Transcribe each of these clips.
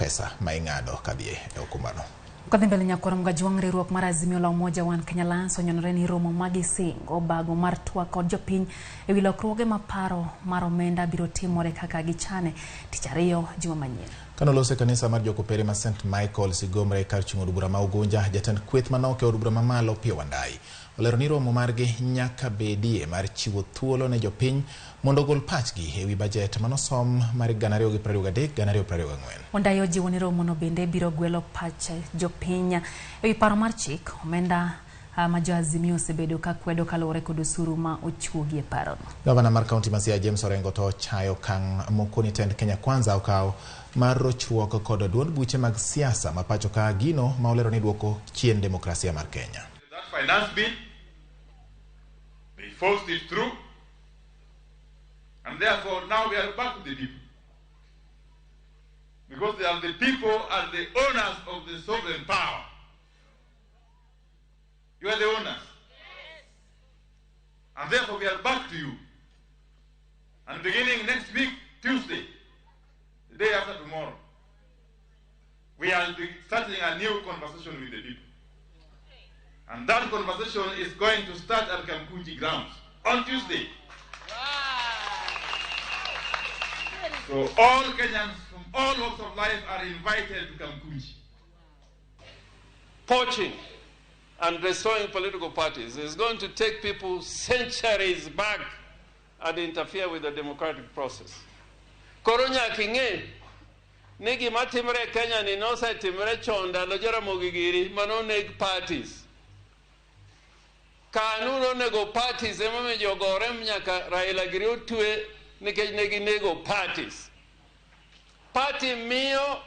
pesa ma ing'ado kadhi e okumbano. Kodhi mbele nyakwar Mgajwang' riwruok mar Azimio la Umoja One Kenya Alliance onyonore ni romo magisingo bago mar twak kod jopiny ewi lokruoge ma paro mar omenda biro timore kaka gichane tich ariyo juma manyien. Kanoloso e kanisa mar jokopere ma St. Michael Sigomre kar chung' od bura ma Ugunja, jatend kweth manok e od bura mamalo Opiyo Wandayi olero ni romo margi nyaka bedie mar chiwo thuolo ne jopiny mondo ogol pachgi ewi bajet manosom mar 2023-2024. Wandayi ojiwo ni romono bende biro gwelo pach jopiny ewi paro mar chik omenda ma jo Azimio osebedo ka kwedo kaluwore kod osuru ma ochuogi e parono. Gavana mar kaunti ma Siaya James Orengo to ochayo okang' mokoni tend Kenya Kwanza okawo mar rochruok kod duond buche mag siasa ma pacho ka, gino ma olero ni duoko chien demokrasia mar Kenya. That finance bill, they forced it through, and therefore now we are back to the people. Because they are the people are the owners of the sovereign power. You are the owners. Yes. And therefore we are back to you. And beginning next week, Tuesday, the day after tomorrow, we are starting a new conversation with the people. And that conversation is going to start at Kamkunji grounds on Tuesday. So all Kenyans from all walks of life are invited to Kamkunji. Poaching and destroying political parties is going to take people centuries back and interfere with the democratic process. Koro nyaka ing'e ni gima timre e Kenya ni nosetimre chon ndalo Jaramogi giri manoneg parties. Kanu nonego parties emomiyo jogore nyaka Raila giri otwe nikech ne ginego parties. Party miyo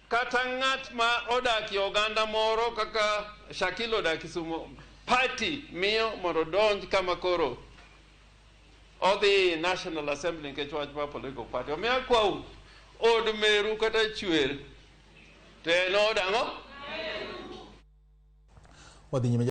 kata ng'at ma odak e oganda moro kaka Shakil odak Kisumu, party miyo mondo odonj kama koro odhi National Assembly nikech wach mar political party. Omiyo akwau od meru kata chwer to en od ang'o? Wadhi nyime.